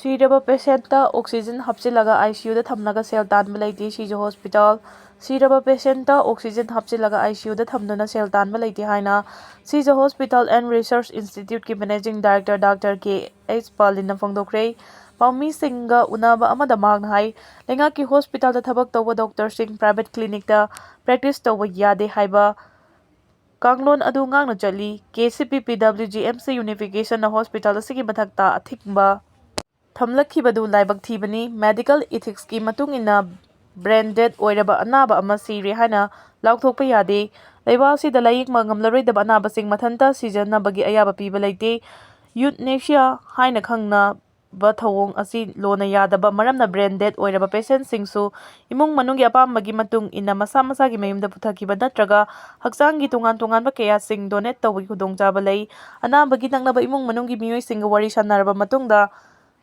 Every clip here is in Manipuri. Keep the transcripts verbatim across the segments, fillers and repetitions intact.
ꯁꯤꯔꯕ ꯄꯦꯁꯦꯟꯠꯇ ꯑꯣꯛꯁꯤꯖꯟ ꯍꯥꯞꯆꯤꯜꯂꯒ ICUꯗ ꯊꯝꯂꯒ ꯁꯦꯜ ꯇꯥꯟꯕ ꯂꯩꯇꯦ꯫ ꯁꯤꯖ ꯍꯣꯁꯄꯤꯇꯥꯜ ꯁꯤꯔꯕ ꯄꯦꯁꯦꯟꯠꯇ ꯑꯣꯛꯁꯤꯖꯟ ꯍꯥꯞꯆꯤꯜꯂꯒ ICUꯗ ꯊꯝꯗꯨꯅ ꯁꯦꯜ ꯇꯥꯟꯕ ꯂꯩꯇꯦ ꯍꯥꯏꯅ ꯁꯤꯖ ꯍꯣꯁꯄꯤꯇꯥꯜ ꯑꯦꯟ ꯔꯤꯁꯔꯆ ꯏꯟꯁꯇꯤꯇ꯭ꯌꯨꯠꯀꯤ managing director doctor K H ꯄꯥꯂꯤꯟꯅ ꯐꯣꯡꯗꯣꯛꯈ꯭ꯔꯦ꯫ ꯄꯥꯎꯃꯤꯁꯤꯡꯒ ꯎꯅꯕ ꯑꯃꯗ ꯃꯍꯥꯛꯅ ꯍꯥꯏ, ꯂꯩꯉꯥꯛꯀꯤ ꯍꯣꯁꯄꯤꯇꯥꯜꯗ ꯊꯕꯛ ꯇꯧꯕ ꯗꯣꯛꯇꯔꯁꯤꯡ ꯄ꯭ꯔꯥꯏꯚꯦꯠ ꯀ꯭ꯂꯤꯅꯤꯛꯇ ꯄ꯭ꯔꯦꯛꯇꯤꯁ ꯇꯧꯕ ꯌꯥꯗꯦ ꯍꯥꯏꯕ ꯀꯥꯡꯂꯣꯟ ꯑꯗꯨ ꯉꯥꯛꯅ ꯆꯠꯂꯤ꯫ KCP PWG MC ꯌꯨꯅꯤꯐꯤꯀꯦꯁꯟꯅ ꯍꯣꯁꯄꯤꯇꯥꯜ ꯑꯁꯤꯒꯤ ꯃꯊꯛꯇ ꯑꯊꯤꯡꯕ ꯊꯝꯂꯛꯈꯤꯕꯗꯨ ꯂꯥꯏꯕꯛ ꯊꯤꯕꯅꯤ꯫ ꯃꯦꯗꯤꯀꯦꯜ ꯏꯊꯤꯛꯁꯀꯤ ꯃꯇꯨꯡ ꯏꯟꯅ ꯕ꯭ꯔꯦꯟ ꯗꯦꯗ ꯑꯣꯏꯔꯕ ꯑꯅꯥꯕ ꯑꯃ ꯁꯤꯔꯦ ꯍꯥꯏꯅ ꯂꯥꯎꯊꯣꯛꯄ ꯌꯥꯗꯦ꯫ ꯂꯩꯕꯥꯛ ꯑꯁꯤꯗ ꯂꯥꯌꯦꯡꯕ ꯉꯝꯂꯔꯣꯏꯗꯕ ꯑꯅꯥꯕꯁꯤꯡ ꯃꯊꯟꯇ ꯁꯤꯖꯅꯕꯒꯤ ꯑꯌꯥꯕ ꯄꯤꯕ ꯂꯩꯇꯦ꯫ ꯌꯨꯊꯅꯦꯁꯤꯌꯥ ꯍꯥꯏꯅ ꯈꯪꯅꯕ ꯊꯧꯑꯣꯡ ꯑꯁꯤ ꯂꯣꯅ ꯌꯥꯗꯕ ꯃꯔꯝꯅ ꯕ꯭ꯔꯦꯟ ꯗꯦꯗ ꯑꯣꯏꯔꯕ ꯄꯦꯁꯦꯟꯠꯁꯤꯡꯁꯨ ꯏꯃꯨꯡ ꯃꯅꯨꯡꯒꯤ ꯑꯄꯥꯝꯕꯒꯤ ꯃꯇꯨꯡ ꯏꯟꯅ ꯃꯁꯥ ꯃꯁꯥꯒꯤ ꯃꯌꯨꯝꯗ ꯄꯨꯊꯈꯤꯕ ꯅꯠꯇ꯭ꯔꯒ ꯍꯛꯆꯥꯡꯒꯤ ꯇꯣꯉꯥꯟ ꯇꯣꯉꯥꯟꯕ ꯀꯌꯥꯁꯤꯡ ꯗꯣꯅꯦꯠ ꯇꯧꯕꯒꯤ ꯈꯨꯗꯣꯡꯆꯥꯕ ꯂꯩ꯫ ꯑꯅꯥꯕꯒꯤ ꯅꯛꯅꯕ ꯏꯃꯨꯡ ꯃꯅꯨꯡꯒꯤ ꯃꯤꯑꯣꯏꯁꯤꯡꯒ ꯋꯥꯔꯤ ꯁꯥꯟꯅꯔꯕ ꯃꯇꯨꯡꯗ,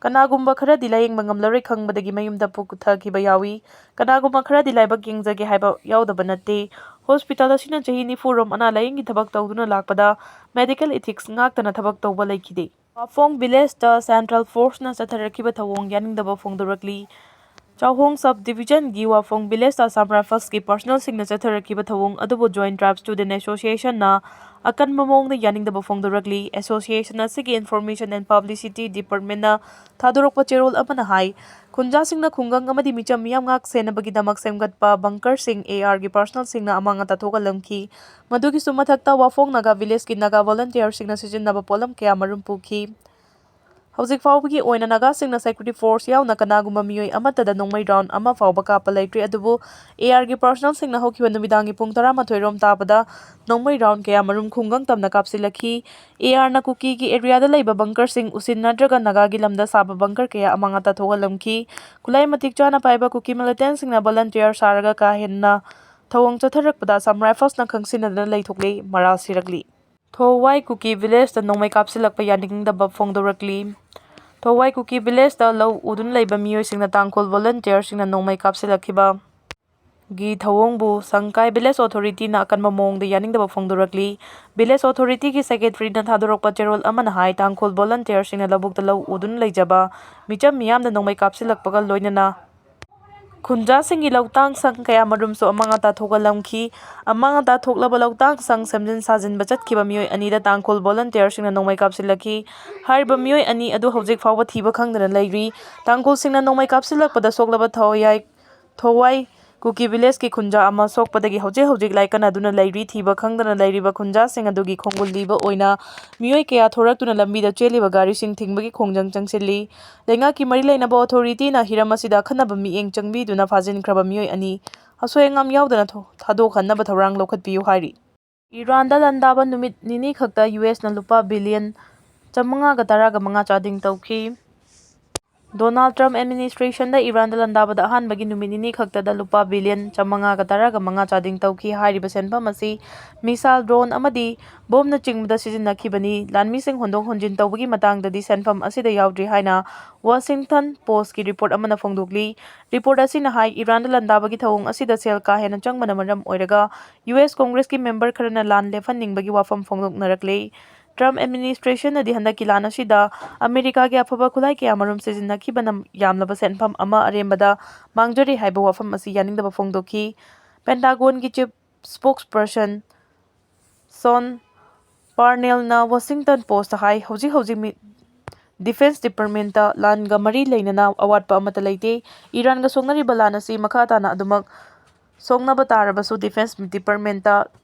ꯀꯅꯥꯒꯨꯝꯕ ꯈꯔꯗꯤ ꯂꯥꯌꯦꯡꯕ ꯉꯝꯂꯔꯣꯏ ꯈꯪꯕꯗꯒꯤ ꯃꯌꯨꯝꯗ ꯄꯨꯊꯈꯤꯕ ꯌꯥꯎꯏ꯫ ꯀꯅꯥꯒꯨꯝꯕ ꯈꯔꯗꯤ ꯂꯥꯏꯕꯛ ꯌꯦꯡꯖꯒꯦ ꯍꯥꯏꯕ ꯌꯥꯎꯗꯕ ꯅꯠꯇꯦ꯫ ꯍꯣꯁꯄꯤꯇꯥꯜ ꯑꯁꯤꯅ ꯆꯍꯤ ꯅꯤꯐꯨ ꯔꯣꯝ ꯑꯅꯥ ꯂꯥꯌꯦꯡꯒꯤ ꯊꯕꯛ ꯇꯧꯗꯨꯅ ꯂꯥꯛꯄꯗ ꯃꯦꯗꯤꯀꯦꯜ ꯏꯊꯤꯛꯁ ꯉꯥꯛꯇꯅ ꯊꯕꯛ ꯇꯧꯕ ꯂꯩꯈꯤꯗꯦ꯫ ꯋꯥꯐꯣꯡ ꯚꯤꯂꯦꯖꯇ ꯁꯦꯟꯇ꯭ꯔꯦꯜ ꯐꯣꯔꯁꯅ ꯆꯠꯊꯔꯛꯈꯤꯕ ꯊꯧꯑꯣꯡ ꯌꯥꯅꯤꯡꯗꯕ ꯐꯣꯡꯗꯣꯔꯛꯂꯤ꯫ ꯆꯥꯎꯍꯣꯡ ꯁꯕ ꯗꯤꯕꯤꯖꯟꯒꯤ ꯋꯥꯐꯣꯡ ꯚꯤꯂꯦꯖꯇ ꯑꯁꯥꯝ ꯔꯥꯏꯐꯜꯁꯀꯤ ꯄꯥꯔꯁꯅꯦꯜꯁꯤꯡꯅ ꯆꯠꯊꯔꯛꯈꯤꯕ ꯊꯧꯑꯣꯡ ꯑꯗꯨꯕꯨ ꯖꯣꯏꯟꯠ ꯇ꯭ꯔꯥꯏꯕꯁ ꯁ꯭ꯇꯨꯗꯦꯟꯠ ꯑꯦꯁꯣꯁꯤꯌꯦꯁꯟꯅ ꯑꯀꯟꯕ ꯃꯑꯣꯡꯗ ꯌꯥꯅꯤꯡꯗꯕ ꯐꯣꯡꯗꯣꯔꯛꯂꯤ꯫ ꯑꯦꯁꯣꯁꯤꯌꯦꯁꯟ ꯑꯁꯤꯒꯤ ꯏꯟꯐꯣꯔꯃꯦꯁꯟ ꯑꯦꯟ ꯄꯕ꯭ꯂꯤꯁꯤꯇꯤ ꯗꯤꯄꯥꯔꯠꯃꯦꯟꯠꯅ ꯊꯥꯗꯣꯔꯛꯄ ꯆꯦꯔꯣꯜ ꯑꯃꯅ ꯍꯥꯏ, ꯈꯨꯟꯖꯥꯁꯤꯡꯅ ꯈꯨꯡꯒꯪ ꯑꯃꯗꯤ ꯃꯤꯆꯝ ꯃꯤꯌꯥꯝ ꯉꯥꯛ ꯁꯦꯟꯅꯕꯒꯤꯗꯃꯛ ꯁꯦꯝꯒꯠꯄ ꯕꯪꯀꯔꯁꯤꯡ ARꯒꯤ ꯄꯥꯔꯁꯅꯦꯜꯁꯤꯡꯅ ꯑꯃꯥꯡ ꯑꯇꯥ ꯊꯣꯛꯍꯜꯂꯝꯈꯤ꯫ ꯃꯗꯨꯒꯤꯁꯨ ꯃꯊꯛꯇ ꯋꯥꯐꯣꯡ ꯅꯥꯒꯥ ꯚꯤꯂꯦꯖꯀꯤ ꯅꯥꯒꯥ ꯚꯣꯂꯨꯟꯇꯤꯌꯔꯁꯤꯡꯅ ꯁꯤꯖꯤꯟꯅꯕ ꯄꯣꯠꯂꯝ ꯀꯌꯥ ꯃꯔꯨꯝ ꯄꯨꯈꯤ꯫ ꯍꯧꯖꯤꯛ ꯐꯥꯎꯕꯒꯤ ꯑꯣꯏꯅ ꯅꯥꯒꯥꯁꯤꯡꯅ ꯁꯦꯀ꯭ꯌꯨꯔꯤꯇꯤ ꯐꯣꯔꯁ ꯌꯥꯎꯅ ꯀꯅꯥꯒꯨꯝꯕ ꯃꯤꯑꯣꯏ ꯑꯃꯠꯇꯗ ꯅꯣꯡꯃꯩ ꯔꯥꯎꯟ ꯑꯃ ꯐꯥꯎꯕ ꯀꯥꯞꯄ ꯂꯩꯇ꯭ꯔꯤ꯫ ꯑꯗꯨꯕꯨ ARꯒꯤ ꯄꯥꯔꯁꯅꯦꯜꯁꯤꯡꯅ ꯍꯧꯈꯤꯕ ꯅꯨꯃꯤꯗꯥꯡꯒꯤ ꯄꯨꯡ ꯇꯔꯥꯃꯥꯊꯣꯏ ꯔꯣꯝ ꯇꯥꯕꯗ ꯅꯣꯡꯃꯩ ꯔꯥꯎꯟ ꯀꯌꯥ ꯃꯔꯨꯝ ꯈꯨꯡꯒꯪ ꯇꯝꯅ ꯀꯥꯞꯁꯤꯜꯂꯛꯈꯤ꯫ ARꯅ ꯀꯨꯀꯤꯒꯤ ꯑꯦꯔꯤꯌꯥꯗ ꯂꯩꯕ ꯕꯪꯀꯔꯁꯤꯡ ꯎꯁꯤꯟ ꯅꯠꯇ꯭ꯔꯒ ꯅꯥꯒꯥꯒꯤ ꯂꯝꯗ ꯁꯥꯕ ꯕꯪꯀꯔ ꯀꯌꯥ ꯑꯃꯥꯡ ꯑꯇꯥ ꯊꯣꯛꯍꯜꯂꯝꯈꯤ꯫ ꯈꯨꯠꯂꯥꯏ ꯃꯇꯤꯛ ꯆꯥꯅ ꯄꯥꯏꯕ ꯀꯨꯀꯤ ꯃꯤꯂꯤꯇꯦꯟꯠꯁꯤꯡꯅ ꯚꯣꯂꯨꯟꯇꯤꯌꯔ ꯁꯥꯔꯒ ꯀꯥ ꯍꯦꯟꯅ ꯊꯧꯑꯣꯡ ꯆꯠꯊꯔꯛꯄꯗ ꯑꯁꯥꯝ ꯔꯥꯏꯐꯜꯁꯅ ꯈꯪꯁꯤꯟꯅꯗꯅ ꯂꯩꯊꯣꯛꯂꯦ, ꯃꯔꯥꯜ ꯁꯤꯔꯛꯂꯤ꯫ ꯊꯣꯋꯥꯏ ꯀꯨꯀꯤ ꯚꯤꯂꯦꯖꯇ ꯅꯣꯡꯃꯩ ꯀꯥꯞꯁꯤꯜꯂꯛꯄ ꯌꯥꯅꯤꯡꯗꯕ ꯐꯣꯡꯗꯣꯔꯛꯂꯤ꯫ ꯊꯣꯋꯥꯏ ꯀꯨꯀꯤ ꯚꯤꯂꯦꯖꯇ ꯂꯧ ꯎꯗꯨꯅ ꯂꯩꯕ ꯃꯤꯑꯣꯏꯁꯤꯡꯅ ꯇꯥꯡꯈꯨꯜ ꯚꯣꯂꯨꯟꯇꯤꯌꯔꯁꯤꯡꯅ ꯅꯣꯡꯃꯩ ꯀꯥꯞꯁꯤꯜꯂꯛꯈꯤꯕ꯫ ꯒꯤ ꯊꯧꯑꯣꯡꯕꯨ ꯁꯪꯀꯥꯏ ꯚꯤꯂꯦꯖ ꯑꯣꯊꯣꯔꯤꯇꯤꯅ ꯑꯀꯟꯕ ꯃꯑꯣꯡꯗ ꯌꯥꯅꯤꯡꯗꯕ ꯐꯣꯡꯗꯣꯔꯛꯂꯤ꯫ ꯚꯤꯂꯦꯖ ꯑꯣꯊꯣꯔꯤꯇꯤꯒꯤ ꯁꯦꯀ꯭ꯔꯦꯇꯔꯤꯅ ꯊꯥꯗꯣꯔꯛꯄ ꯆꯦꯔꯣꯜ ꯑꯃꯅ ꯍꯥꯏ, ꯇꯥꯡꯈꯨꯜ ꯚꯣꯂꯟꯇꯤꯌꯔꯁꯤꯡꯅ ꯂꯧꯕꯨꯛꯇ ꯂꯧ ꯎꯗꯨꯅ ꯂꯩꯖꯕ ꯃꯤꯆꯝ ꯃꯤꯌꯥꯝꯗ ꯅꯣꯡꯃꯩ ꯀꯥꯞꯁꯤꯜꯂꯛꯄꯒ ꯂꯣꯏꯅꯅ ꯈꯨꯟꯖꯥꯁꯤꯡꯒꯤ ꯂꯧꯇꯥꯡ ꯁꯪ ꯀꯌꯥ ꯃꯔꯨꯝꯁꯨ ꯑꯃꯥꯡ ꯑꯇꯥ ꯊꯣꯛꯍꯜꯂꯝꯈꯤ꯫ ꯑꯃꯥꯡ ꯑꯇꯥ ꯊꯣꯛꯂꯕ ꯂꯧꯇꯥꯡ ꯁꯪ ꯁꯦꯝꯖꯤꯟ ꯁꯥꯖꯤꯟꯕ ꯆꯠꯈꯤꯕ ꯃꯤꯑꯣꯏ ꯑꯅꯤꯗ ꯇꯥꯡꯈꯨꯜ ꯚꯣꯂꯟꯇꯤꯌꯔꯁꯤꯡꯅ ꯅꯣꯡꯃꯩ ꯀꯥꯞꯁꯤꯜꯂꯛꯈꯤ꯫ ꯍꯥꯏꯔꯤꯕ ꯃꯤꯑꯣꯏ ꯑꯅꯤ ꯑꯗꯨ ꯍꯧꯖꯤꯛ ꯐꯥꯎꯕ ꯊꯤꯕ ꯈꯪꯗꯅ ꯂꯩꯔꯤ꯫ ꯇꯥꯡꯈꯨꯜꯁꯤꯡꯅ ꯅꯣꯡꯃꯩ ꯀꯥꯞꯁꯤꯜꯂꯛꯄꯗ ꯁꯣꯛꯂꯕ ꯊꯋꯥꯏ ꯊꯋꯥꯏ ꯀꯨꯀꯤ ꯚꯤꯂꯦꯖꯀꯤ ꯈꯨꯟꯖꯥ ꯑꯃ ꯁꯣꯛꯄꯗꯒꯤ ꯍꯧꯖꯤꯛ ꯍꯧꯖꯤꯛ ꯂꯥꯏꯀꯠꯅꯗꯨꯅ ꯂꯩꯔꯤ꯫ ꯊꯤꯕ ꯈꯪꯗꯅ ꯂꯩꯔꯤꯕ ꯈꯨꯟꯖꯥꯁꯤꯡ ꯑꯗꯨꯒꯤ ꯈꯣꯡꯒꯨꯜ ꯂꯤꯕ ꯑꯣꯏꯅ ꯃꯤꯑꯣꯏ ꯀꯌꯥ ꯊꯣꯔꯛꯇꯨꯅ ꯂꯝꯕꯤꯗ ꯆꯦꯜꯂꯤꯕ ꯒꯥꯔꯤꯁꯤꯡ ꯊꯤꯡꯕꯒꯤ ꯈꯣꯡꯖꯪ ꯆꯪꯁꯤꯜꯂꯤ꯫ ꯂꯩꯉꯥꯛꯀꯤ ꯃꯔꯤ ꯂꯩꯅꯕ ꯑꯣꯊꯣꯔꯤꯇꯤꯅ ꯍꯤꯔꯝ ꯑꯁꯤꯗ ꯑꯈꯟꯅꯕ ꯃꯤꯠꯌꯦꯡ ꯆꯪꯕꯤꯗꯨꯅ ꯐꯥꯖꯤꯟꯈ꯭ꯔꯕ ꯃꯤꯑꯣꯏ ꯑꯅꯤ ꯑꯁꯣꯏ ꯑꯉꯥꯝ ꯌꯥꯎꯗꯅ ꯊꯣ-, ꯊꯥꯗꯣꯛꯍꯟꯅꯕ ꯊꯧꯔꯥꯡ ꯂꯧꯈꯠꯄꯤꯌꯨ ꯍꯥꯏꯔꯤ꯫ ꯏꯔꯥꯟꯗ ꯂꯥꯟꯗꯥꯕ ꯅꯨꯃꯤꯠ ꯅꯤꯅꯤ ꯈꯛꯇ ꯌꯨ ꯑꯦꯁꯅ ꯂꯨꯄꯥ ꯕꯤꯂꯤꯌꯟ ꯆꯥꯃꯉꯥꯒ ꯇꯔꯥꯒ ꯃꯉꯥ ꯆꯥꯗꯤꯡ ꯇꯧꯈꯤ꯫ ꯗꯣꯅꯥꯜꯗ ꯇ꯭ꯔꯝꯞ ꯑꯦꯗꯃꯤꯅꯤꯁꯇ꯭ꯔꯦꯁꯟꯗ ꯏꯔꯥꯟꯗ ꯂꯥꯟꯗꯥꯕꯗ ꯑꯍꯥꯟꯕꯒꯤ ꯅꯨꯃꯤꯠ ꯅꯤꯅꯤ ꯈꯛꯇꯗ ꯂꯨꯄꯥ ꯕꯤꯂꯤꯌꯟ ꯆꯥꯃꯉꯥꯒ ꯇꯔꯥꯒ ꯃꯉꯥ ꯆꯥꯗꯤꯡ ꯇꯧꯈꯤ꯫ ꯍꯥꯏꯔꯤꯕ ꯁꯦꯟꯐꯝ ꯑꯁꯤ ꯃꯤꯁꯥꯏꯜ, ꯗ꯭ꯔꯣꯟ ꯑꯃꯗꯤ ꯕꯣꯝꯅꯆꯤꯡꯕꯗ ꯁꯤꯖꯤꯟꯅꯈꯤꯕꯅꯤ꯫ ꯂꯥꯟꯃꯤꯁꯤꯡ ꯍꯣꯟꯗꯣꯛ ꯍꯣꯟꯖꯤꯟ ꯇꯧꯕꯒꯤ ꯃꯇꯥꯡꯗꯗꯤ ꯁꯦꯟꯐꯝ ꯑꯁꯤꯗ ꯌꯥꯎꯗ꯭ꯔꯤ ꯍꯥꯏꯅ ꯋꯥꯁꯤꯡꯇꯟ ꯄꯣꯁꯀꯤ ꯔꯤꯄꯣꯔꯠ ꯑꯃꯅ ꯐꯣꯡꯗꯣꯛꯂꯤ꯫ ꯔꯤꯄꯣꯔꯠ ꯑꯁꯤꯅ ꯍꯥꯏ, ꯏꯔꯥꯟꯗ ꯂꯥꯟꯗꯥꯕꯒꯤ ꯊꯧꯑꯣꯡ ꯑꯁꯤꯗ ꯁꯦꯜ ꯀꯥ ꯍꯦꯟꯅ ꯆꯪꯕꯅ ꯃꯔꯝ ꯑꯣꯏꯔꯒ ꯌꯨ ꯑꯦꯁ ꯀꯣꯡꯒ꯭ꯔꯦꯁꯀꯤ ꯃꯦꯝꯕꯔ ꯈꯔꯅ ꯂꯥꯟ ꯂꯦꯞꯍꯟꯅꯤꯡꯕꯒꯤ ꯋꯥꯐꯝ ꯐꯣꯡꯗꯣꯛꯅꯔꯛꯂꯤ꯫ ꯇ꯭ꯔꯝꯞ ꯑꯦꯗꯃꯤꯅꯤꯁꯇ꯭ꯔꯦꯁꯟꯅꯗꯤ ꯍꯟꯗꯛꯀꯤ ꯂꯥꯟ ꯑꯁꯤꯗ ꯑꯃꯦꯔꯤꯀꯥꯒꯤ ꯑꯐꯕ ꯈꯨꯠꯂꯥꯏ ꯀꯌꯥ ꯃꯔꯨꯝ ꯁꯤꯖꯤꯟꯅꯈꯤꯕꯅ ꯌꯥꯝꯂꯕ ꯁꯦꯟꯐꯝ ꯑꯃ ꯑꯔꯦꯝꯕꯗ ꯃꯥꯡꯖꯔꯦ ꯍꯥꯏꯕ ꯋꯥꯐꯝ ꯑꯁꯤ ꯌꯥꯅꯤꯡꯗꯕ ꯐꯣꯡꯗꯣꯛꯈꯤ꯫ ꯄꯦꯟꯇꯥꯒꯣꯟꯒꯤ ꯆꯤꯐ ꯁ꯭ꯄꯣꯛꯁꯄꯔꯁꯟ ꯁꯣꯟ ꯄꯥꯔꯅꯦꯜꯅ ꯋꯥꯁꯤꯡꯇꯟ ꯄꯣꯁꯇ ꯍꯥꯏ, ꯍꯧꯖꯤꯛ ꯍꯧꯖꯤꯛ ꯃꯤ-, ꯗꯤꯐꯦꯟꯁ ꯗꯤꯄꯥꯔꯠꯃꯦꯟꯇ ꯂꯥꯟꯒ ꯃꯔꯤ ꯂꯩꯅꯅ ꯑꯋꯥꯠꯄ ꯑꯃꯠꯇ ꯂꯩꯇꯦ꯫ ꯏꯔꯥꯟꯒ ꯁꯣꯛꯅꯔꯤꯕ ꯂꯥꯟ ꯑꯁꯤ ꯃꯈꯥ ꯇꯥꯅ ꯑꯗꯨꯃꯛ ꯁꯣꯛꯅꯕ ꯇꯥꯔꯕꯁꯨ ꯗꯤꯐꯦꯟꯁ ꯗꯤꯄꯥꯔꯠꯃꯦꯟꯇ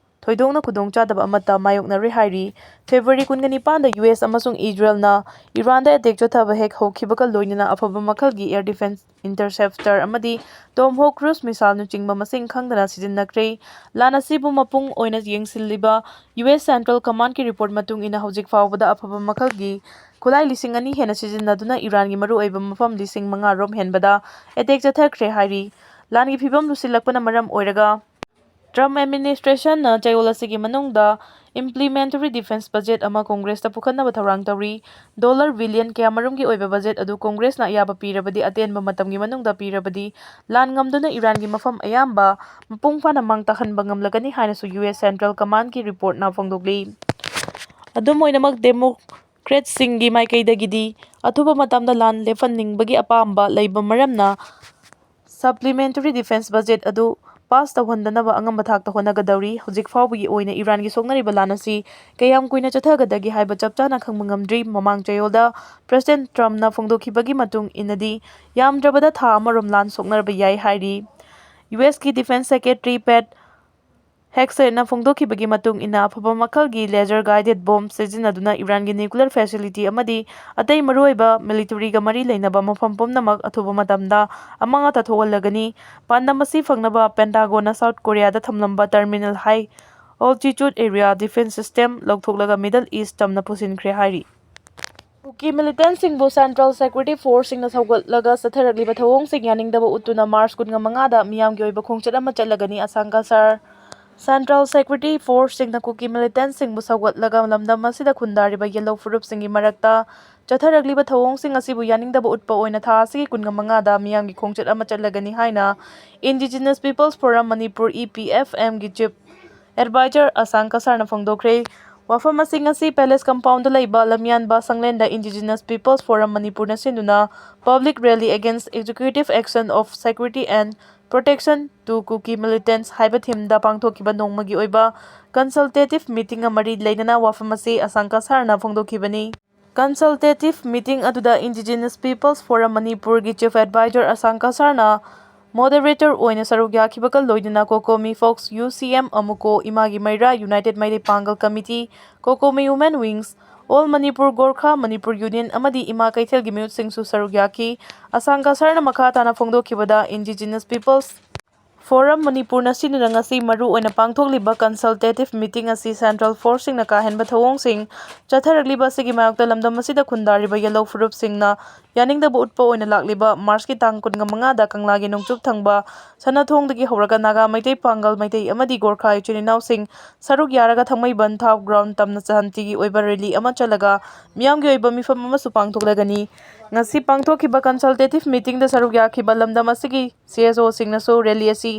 ꯊꯣꯏꯗꯣꯛꯅ ꯈꯨꯗꯣꯡꯆꯥꯗꯕ ꯑꯃꯠꯇ ꯃꯥꯌꯣꯛꯅꯔꯣꯏ ꯍꯥꯏꯔꯤ꯫ ꯐꯦꯕ꯭ꯔꯨꯋꯥꯔꯤ ꯀꯨꯟꯒ ꯅꯤꯄꯥꯟꯗ ꯌꯨ ꯑꯦꯁ ꯑꯃꯁꯨꯡ ꯏꯖꯔꯦꯜꯅ ꯏꯔꯥꯟꯗ ꯑꯦꯇꯦꯛ ꯆꯠꯊꯕ ꯍꯦꯛ ꯍꯧꯈꯤꯕꯒ ꯂꯣꯏꯅꯅ ꯑꯐꯕ ꯃꯈꯜꯒꯤ ꯑꯦꯌꯔ ꯗꯤꯐꯦꯟꯁ ꯏꯟꯇꯔꯁꯦꯞꯇꯔ ꯑꯃꯗꯤ ꯇꯣꯝꯍꯣꯛ ꯀ꯭ꯔꯨꯖ ꯃꯤꯁꯥꯏꯜꯅꯆꯤꯡꯕ ꯃꯁꯤꯡ ꯈꯪꯗꯅ ꯁꯤꯖꯤꯟꯅꯈ꯭ꯔꯦ꯫ ꯂꯥꯟ ꯑꯁꯤꯕꯨ ꯃꯄꯨꯡ ꯑꯣꯏꯅ ꯌꯦꯡꯁꯤꯜꯂꯤꯕ ꯌꯨ ꯑꯦꯁ ꯁꯦꯟꯇ꯭ꯔꯦꯜ ꯀꯃꯥꯟꯗꯀꯤ ꯔꯤꯄꯣꯔꯠ ꯃꯇꯨꯡ ꯏꯟꯅ ꯍꯧꯖꯤꯛ ꯐꯥꯎꯕꯗ ꯑꯐꯕ ꯃꯈꯜꯒꯤ ꯈꯨꯠꯂꯥꯏ ꯂꯤꯁꯤꯡ ꯑꯅꯤ ꯍꯦꯟꯅ ꯁꯤꯖꯤꯟꯅꯗꯨꯅ ꯏꯔꯥꯟꯒꯤ ꯃꯔꯨꯑꯣꯏꯕ ꯃꯐꯝ ꯂꯤꯁꯤꯡ ꯃꯉꯥ ꯔꯣꯝ ꯍꯦꯟꯕꯗ ꯑꯦꯇꯦꯛ ꯆꯠꯊꯈ꯭ꯔꯦ ꯍꯥꯏꯔꯤ꯫ ꯂꯥꯟꯒꯤ ꯐꯤꯕꯝ ꯂꯨꯁꯤꯜꯂꯛꯄꯅ ꯃꯔꯝ ꯑꯣꯏꯔꯒ ꯇ꯭ꯔꯝꯞ ꯑꯦꯗꯃꯤꯅꯤꯁꯇ꯭ꯔꯦꯁꯟꯅ ꯆꯌꯣꯜ ꯑꯁꯤꯒꯤ ꯃꯅꯨꯡꯗ Implementary Defense Budget ꯑꯃ ꯀꯣꯡꯒ꯭ꯔꯦꯁꯇ ꯄꯨꯈꯠꯅꯕ ꯊꯧꯔꯥꯡ ꯇꯧꯔꯤ꯫ Dollar billion ꯀꯌꯥꯃꯔꯨꯝꯒꯤ ꯑꯣꯏꯕ budget ꯑꯗꯨ ꯀꯣꯡꯒ꯭ꯔꯦꯁꯅ ꯑꯌꯥꯕ ꯄꯤꯔꯕꯗꯤ, ꯑꯇꯦꯟꯕ ꯃꯇꯝꯒꯤ ꯃꯅꯨꯡꯗ ꯄꯤꯔꯕꯗꯤ, ꯂꯥꯟ ꯉꯝꯗꯨꯅ ꯏꯔꯥꯟꯒꯤ ꯃꯐꯝ ꯑꯌꯥꯝꯕ ꯃꯄꯨꯡ ꯐꯥꯅ ꯃꯥꯡ ꯇꯥꯛꯍꯟꯕ ꯉꯝꯂꯒꯅꯤ ꯍꯥꯏꯅꯁꯨ U S Central Commandꯀꯤ reportꯅ ꯐꯣꯡꯗꯣꯛꯂꯤ꯫ ꯑꯗꯨꯝ ꯑꯣꯏꯅꯃꯛ, Democratsꯁꯤꯡꯒꯤ ꯃꯥꯏꯀꯩꯗꯒꯤꯗꯤ ꯑꯊꯨꯕ ꯃꯇꯝꯗ ꯂꯥꯟ ꯂꯦꯞꯍꯟꯅꯤꯡꯕꯒꯤ ꯑꯄꯥꯝꯕ ꯂꯩꯕ ꯃꯔꯝꯅ, Supplementary Defense Budget ꯑꯗꯨ pass ꯇꯧꯍꯟꯗꯅꯕ ꯑꯉꯝꯕ ꯊꯥꯛꯇ ꯍꯣꯠꯅꯒꯗꯧꯔꯤ꯫ ꯍꯧꯖꯤꯛ ꯐꯥꯎꯕꯒꯤ ꯑꯣꯏꯅ ꯏꯔꯥꯟꯒꯤ ꯁꯣꯛꯅꯔꯤꯕ ꯂꯥꯟ ꯑꯁꯤ ꯀꯌꯥꯝ ꯀꯨꯏꯅ ꯆꯠꯊꯒꯗꯒꯦ ꯍꯥꯏꯕ ꯆꯞ ꯆꯥꯅ ꯈꯪꯕ ꯉꯝꯗ꯭ꯔꯤ꯫ ꯃꯃꯥꯡ ꯆꯌꯣꯜꯗ President Trumpꯅ ꯐꯣꯡꯗꯣꯛꯈꯤꯕꯒꯤ ꯃꯇꯨꯡ ꯏꯟꯅꯗꯤ, ꯌꯥꯝꯗ꯭ꯔꯕꯗ ꯊꯥ ꯑꯃꯔꯣꯝ ꯂꯥꯟ ꯁꯣꯛꯅꯔꯕ ꯌꯥꯏ ꯍꯥꯏꯔꯤ꯫ U S ꯀꯤ Defense Secretary Pete Hegsethꯅ ꯐꯣꯡꯗꯣꯛꯈꯤꯕꯒꯤ ꯃꯇꯨꯡ ꯏꯟꯅ, ꯑꯐꯕ ꯃꯈꯜꯒꯤ laser guided bomb ꯁꯤꯖꯤꯟꯅꯗꯨꯅ ꯏꯔꯥꯟꯒꯤ nuclear facility ꯑꯃꯗꯤ ꯑꯇꯩ ꯃꯔꯨꯑꯣꯏꯕ militaryꯒ ꯃꯔꯤ ꯂꯩꯅꯕ ꯃꯐꯝ ꯄꯨꯝꯅꯃꯛ ꯑꯊꯨꯕ ꯃꯇꯝꯗ ꯑꯃꯥꯡ ꯑꯇꯥ ꯊꯣꯛꯍꯜꯂꯒꯅꯤ꯫ ꯄꯥꯟꯗꯝ ꯑꯁꯤ ꯐꯪꯅꯕ Pentagonꯅ South Koreaꯗ ꯊꯝꯂꯝꯕ Terminal High Altitude Area Defense System ꯂꯧꯊꯣꯛꯂꯒ Middle East ꯇꯝꯅ ꯄꯨꯁꯤꯟꯈ꯭ꯔꯦ ꯍꯥꯏꯔꯤ꯫ ꯀꯨꯀꯤ militantꯁꯤꯡꯕꯨ Central Security Forceꯁꯤꯡꯅ ꯁꯧꯒꯠꯂꯒ ꯆꯠꯊꯔꯛꯂꯤꯕ ꯊꯧꯑꯣꯡꯁꯤꯡ ꯌꯥꯅꯤꯡꯗꯕ ꯎꯠꯇꯨꯅ March ꯀꯨꯟꯃꯉꯥꯗ ꯃꯤꯌꯥꯝꯒꯤ ꯑꯣꯏꯕ ꯈꯣꯡꯆꯠ ꯑꯃ ꯆꯠꯂꯒꯅꯤ꯫ ꯑꯁꯥꯡ ꯀꯁꯥꯔ Central Security Forceꯁꯤꯡꯅ ꯀꯨꯀꯤ militantꯁꯤꯡꯕꯨ ꯁꯧꯒꯠꯂꯒ ꯂꯝꯗꯝ ꯑꯁꯤꯗ ꯈꯨꯟꯗꯥꯔꯤꯕ ꯌꯦꯜꯍꯧ ꯐꯨꯔꯨꯞꯁꯤꯡꯒꯤ ꯃꯔꯛꯇ ꯆꯠꯊꯔꯛꯂꯤꯕ ꯊꯧꯑꯣꯡꯁꯤꯡ ꯑꯁꯤꯕꯨ ꯌꯥꯅꯤꯡꯗꯕ ꯎꯠꯄ ꯑꯣꯏꯅ ꯊꯥ ꯑꯁꯤꯒꯤ ꯀꯨꯟꯃꯉꯥꯗ ꯃꯤꯌꯥꯝꯒꯤ ꯈꯣꯡꯆꯠ ꯑꯃ ꯆꯠꯂꯒꯅꯤ ꯍꯥꯏꯅ Indigenous Peoples Forum Manipur, E P F Mꯒꯤ Chief Advisor ꯑꯁꯥꯡ ꯀꯁꯥꯔꯅ ꯐꯣꯡꯗꯣꯛꯈ꯭ꯔꯦ꯫ ꯋꯥꯐꯝ ꯑꯁꯤ ꯉꯁꯤ Palace Compoundꯗ ꯂꯩꯕ ꯂꯝꯌꯥꯟꯕ ꯁꯪꯂꯦꯟꯗ Indigenous Peoples Forum Manipurꯅ ꯁꯤꯟꯗꯨꯅ Public Rally Against Executive Action of Security and Protection to Kuki Militants ꯍꯥꯏꯕ themeꯗ ꯄꯥꯡꯊꯣꯛꯈꯤꯕ ꯅꯣꯡꯃꯒꯤ ꯑꯣꯏꯕ consultative meetingꯒ ꯃꯔꯤ ꯂꯩꯅꯅ ꯋꯥꯐꯝ ꯑꯁꯤ ꯑꯁꯥꯡ ꯀꯁꯥꯔꯅ ꯐꯣꯡꯗꯣꯛꯈꯤꯕꯅꯤ꯫ Consultative meeting ꯑꯗꯨꯗ Indigenous Peoples Forum Manipurꯒꯤ Chief Advisor ꯑꯁꯥꯡ ꯀꯁꯥꯔꯅ moderator ꯑꯣꯏꯅ ꯁꯔꯨꯛ ꯌꯥꯈꯤꯕꯒ ꯂꯣꯏꯅꯅ COCOMI Fox, U C M, AMUCO, ꯏꯃꯥꯒꯤ ꯃꯩꯔꯥ, United ꯃꯩꯇꯩ ꯄꯥꯡꯒꯜ Committee, COCOMI Women Wings, All Manipur Gorkha, Manipur Union ꯑꯃꯗꯤ ꯏꯃꯥ ꯀꯩꯊꯦꯜꯒꯤ ꯃꯤꯍꯨꯠꯁꯤꯡꯁꯨ ꯁꯔꯨꯛ ꯌꯥꯈꯤ꯫ ꯑꯁꯥꯡ ꯀꯁꯥꯔꯅ ꯃꯈꯥ ꯇꯥꯅ ꯐꯣꯡꯗꯣꯛꯈꯤꯕꯗ, Indigenous Peoples Forum ꯃꯅꯤꯄꯨꯔꯅ ꯁꯤꯟꯗꯨꯅ ꯉꯁꯤ ꯃꯔꯨ ꯑꯣꯏꯅ ꯄꯥꯡꯊꯣꯛꯂꯤꯕ consultative meeting ꯑꯁꯤ central forceꯁꯤꯡꯅ ꯀꯥꯍꯦꯟꯕ ꯊꯧꯑꯣꯡꯁꯤꯡ ꯆꯠꯊꯔꯛꯂꯤꯕ ꯑꯁꯤꯒꯤ ꯃꯥꯌꯣꯛꯇ ꯂꯝꯗꯝ ꯑꯁꯤꯗ ꯈꯨꯟꯗꯥꯔꯤꯕ ꯌꯦꯜꯍꯧ ꯐꯨꯔꯨꯞꯁꯤꯡꯅ ꯌꯥꯅꯤꯡꯗꯕ ꯎꯠꯄ ꯑꯣꯏꯅ ꯂꯥꯛꯂꯤꯕ Marchꯀꯤ ꯇꯥꯡ ꯀꯨꯟꯒ ꯃꯉꯥꯗ ꯀꯪꯂꯥꯒꯤ ꯅꯣꯡꯆꯨꯞ ꯊꯪꯕ ꯁꯅꯥꯊꯣꯡꯗꯒꯤ ꯍꯧꯔꯒ ꯅꯥꯒꯥ, ꯃꯩꯇꯩ, ꯄꯥꯡꯒꯜ, ꯃꯩꯇꯩ ꯑꯃꯗꯤ ꯒꯣꯔꯈꯥ ꯏꯆꯤꯜ ꯏꯅꯥꯎꯁꯤꯡ ꯁꯔꯨꯛ ꯌꯥꯔꯒ ꯊꯥꯡꯃꯩꯕꯟ ꯊꯥꯎ ground ꯇꯝꯅ ꯁꯥꯟꯇꯤꯒꯤ ꯑꯣꯏꯕ rally ꯑꯃ ꯆꯠꯂꯒ ꯃꯤꯌꯥꯝꯒꯤ ꯑꯣꯏꯕ ꯃꯤꯐꯝ ꯑꯃꯁꯨ ꯄꯥꯡꯊꯣꯛꯂꯒꯅꯤ꯫ ꯉꯁꯤ ꯄꯥꯡꯊꯣꯛꯈꯤꯕ consultative meetingꯗ ꯁꯔꯨꯛ ꯌꯥꯈꯤꯕ ꯂꯝꯗꯝ ꯑꯁꯤꯒꯤ CSOꯁꯤꯡꯅꯁꯨ rally ꯑꯁꯤ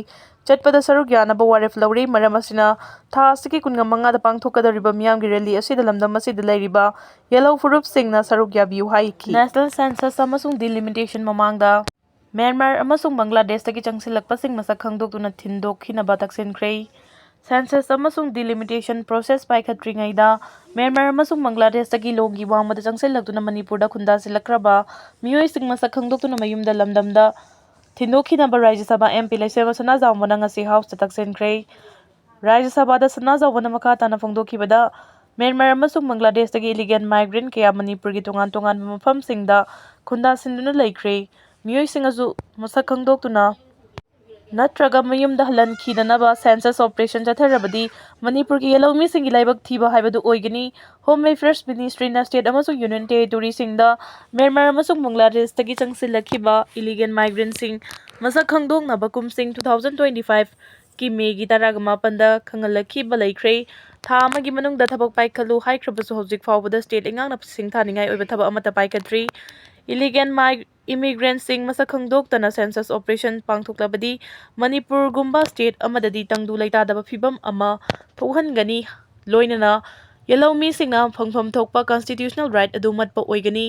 ꯆꯠꯄꯗ ꯁꯔꯨꯛ ꯌꯥꯅꯕ ꯋꯥꯔꯦꯞ ꯂꯧꯔꯤ꯫ ꯃꯔꯝ ꯑꯁꯤꯅ, ꯊꯥ ꯑꯁꯤꯒꯤ ꯀꯨꯟꯒ ꯃꯉꯥꯗ ꯄꯥꯡꯊꯣꯛꯀꯗꯧꯔꯤꯕ ꯃꯤꯌꯥꯝꯒꯤ rally ꯑꯁꯤꯗ ꯂꯝꯗꯝ ꯑꯁꯤꯗ ꯂꯩꯔꯤꯕ ꯌꯦꯜꯍꯧ ꯐꯨꯔꯨꯞꯁꯤꯡꯅ ꯁꯔꯨꯛ ꯌꯥꯕꯤꯌꯨ ꯍꯥꯏꯈꯤ꯫ National Census ꯑꯃꯁꯨꯡ Delimitation ꯃꯃꯥꯡꯗ ꯃ꯭ꯌꯥꯟꯃꯥꯔ ꯑꯃꯁꯨꯡ ꯕꯪꯒ꯭ꯂꯥꯗꯦꯁꯇꯒꯤ ꯆꯪꯁꯤꯜꯂꯛꯄꯁꯤꯡ ꯃꯁꯛ ꯈꯪꯗꯣꯛꯇꯨꯅ ꯊꯤꯟꯗꯣꯛꯈꯤꯅꯕ ꯇꯛꯁꯤꯟꯈ꯭ꯔꯦ꯫ Census ꯑꯃꯁꯨꯡ Delimitation process ꯄꯥꯏꯈꯠꯇ꯭ꯔꯤꯉꯩꯗ ꯃ꯭ꯌꯥꯟꯃꯥꯔ ꯑꯃꯁꯨꯡ ꯕꯪꯒ꯭ꯂꯥꯗꯦꯁꯇꯒꯤ ꯂꯣꯡꯒꯤ ꯋꯥꯡꯃꯗ ꯆꯪꯁꯤꯜꯂꯛꯇꯨꯅ ꯃꯅꯤꯄꯨꯔꯗ ꯈꯨꯟꯗꯥꯁꯤꯜꯂꯛꯈ꯭ꯔꯕ ꯃꯤꯑꯣꯏꯁꯤꯡ ꯃꯁꯛ ꯈꯪꯗꯣꯛꯇꯨꯅ ꯃꯌꯨꯝꯗ ꯂꯝꯗꯝꯗ ꯊꯤꯟꯗꯣꯛꯈꯤꯅꯕ ꯔꯥꯖ꯭ꯌ ꯁꯚꯥ MP ꯂꯩꯁꯦꯝꯕ ꯁꯅꯥꯖꯥꯎꯕꯅ ꯉꯁꯤ Houseꯇ ꯇꯛꯁꯤꯟꯈ꯭ꯔꯦ꯫ ꯔꯥꯖ꯭ꯌ ꯁꯚꯥꯗ ꯁꯅꯥꯖꯥꯎꯕꯅ ꯃꯈꯥ ꯇꯥꯅ ꯐꯣꯡꯗꯣꯛꯈꯤꯕꯗ, ꯃ꯭ꯌꯥꯟꯃꯥꯔ ꯑꯃꯁꯨꯡ ꯕꯪꯒ꯭ꯂꯥꯗꯦꯁꯇꯒꯤ illegal migrant ꯀꯌꯥ ꯃꯅꯤꯄꯨꯔꯒꯤ ꯇꯣꯉꯥꯟ ꯇꯣꯉꯥꯟꯕ ꯃꯐꯝꯁꯤꯡꯗ ꯈꯨꯟꯗꯥꯁꯤꯟꯗꯨꯅ ꯂꯩꯈ꯭ꯔꯦ꯫ ꯃꯤꯑꯣꯏꯁꯤꯡ ꯑꯗꯨ ꯃꯁꯛ ꯈꯪꯗꯣꯛꯇꯨꯅ ꯅꯠꯇ꯭ꯔꯒ ꯃꯌꯨꯝꯗ ꯍꯜꯍꯟꯈꯤꯗꯅꯕ census operation ꯆꯠꯊꯔꯕꯗꯤ ꯃꯅꯤꯄꯨꯔꯒꯤ ꯌꯦꯜꯍꯧꯃꯤꯁꯤꯡꯒꯤ ꯂꯥꯏꯕꯛ ꯊꯤꯕ ꯍꯥꯏꯕꯗꯨ ꯑꯣꯏꯒꯅꯤ꯫ Home Affairs Ministryꯅ state ꯑꯃꯁꯨꯡ union territoryꯁꯤꯡꯗ ꯃ꯭ꯌꯥꯟꯃꯥꯔ ꯑꯃꯁꯨꯡ ꯕꯪꯒ꯭ꯂꯥꯗꯦꯁꯇꯒꯤ ꯆꯪꯁꯤꯜꯂꯛꯈꯤꯕ illegal migrantꯁꯤꯡ ꯃꯁꯛ ꯈꯪꯗꯣꯛꯅꯕ ꯀꯨꯝꯁꯤꯡ two thousand twenty five ꯀꯤ ꯃꯦꯒꯤ ꯇꯔꯥꯒ ꯃꯥꯄꯟꯗ ꯈꯪꯍꯜꯂꯛꯈꯤꯕ ꯂꯩꯈ꯭ꯔꯦ꯫ ꯊꯥ ꯑꯃꯒꯤ ꯃꯅꯨꯡꯗ ꯊꯕꯛ ꯄꯥꯏꯈꯠꯂꯨ ꯍꯥꯏꯈ꯭ꯔꯕꯁꯨ ꯍꯧꯖꯤꯛ ꯐꯥꯎꯕꯗ state ꯂꯩꯉꯥꯛꯅ ꯁꯤꯡꯊꯥꯅꯤꯡꯉꯥꯏ ꯑꯣꯏꯕ ꯊꯕꯛ ꯑꯃꯠꯇ ꯄꯥꯏꯈꯠꯇ꯭ꯔꯤ꯫ Illegal mi-, immigrantꯁꯤꯡ ꯃꯁꯛ ꯈꯪꯗꯣꯛꯇꯅ census operation ꯄꯥꯡꯊꯣꯛꯂꯕꯗꯤ ꯃꯅꯤꯄꯨꯔꯒꯨꯝꯕ state ꯑꯃꯗꯗꯤ ꯇꯪꯗꯨ ꯂꯩꯇꯥꯗꯕ ꯐꯤꯕꯝ ꯑꯃ ꯊꯣꯛꯍꯟꯒꯅꯤ꯫ ꯂꯣꯏꯅꯅ ꯌꯦꯜꯍꯧꯃꯤꯁꯤꯡꯅ ꯐꯪꯐꯝ ꯊꯣꯛꯄ constitutional right ꯑꯗꯨ ꯃꯠꯄ ꯑꯣꯏꯒꯅꯤ꯫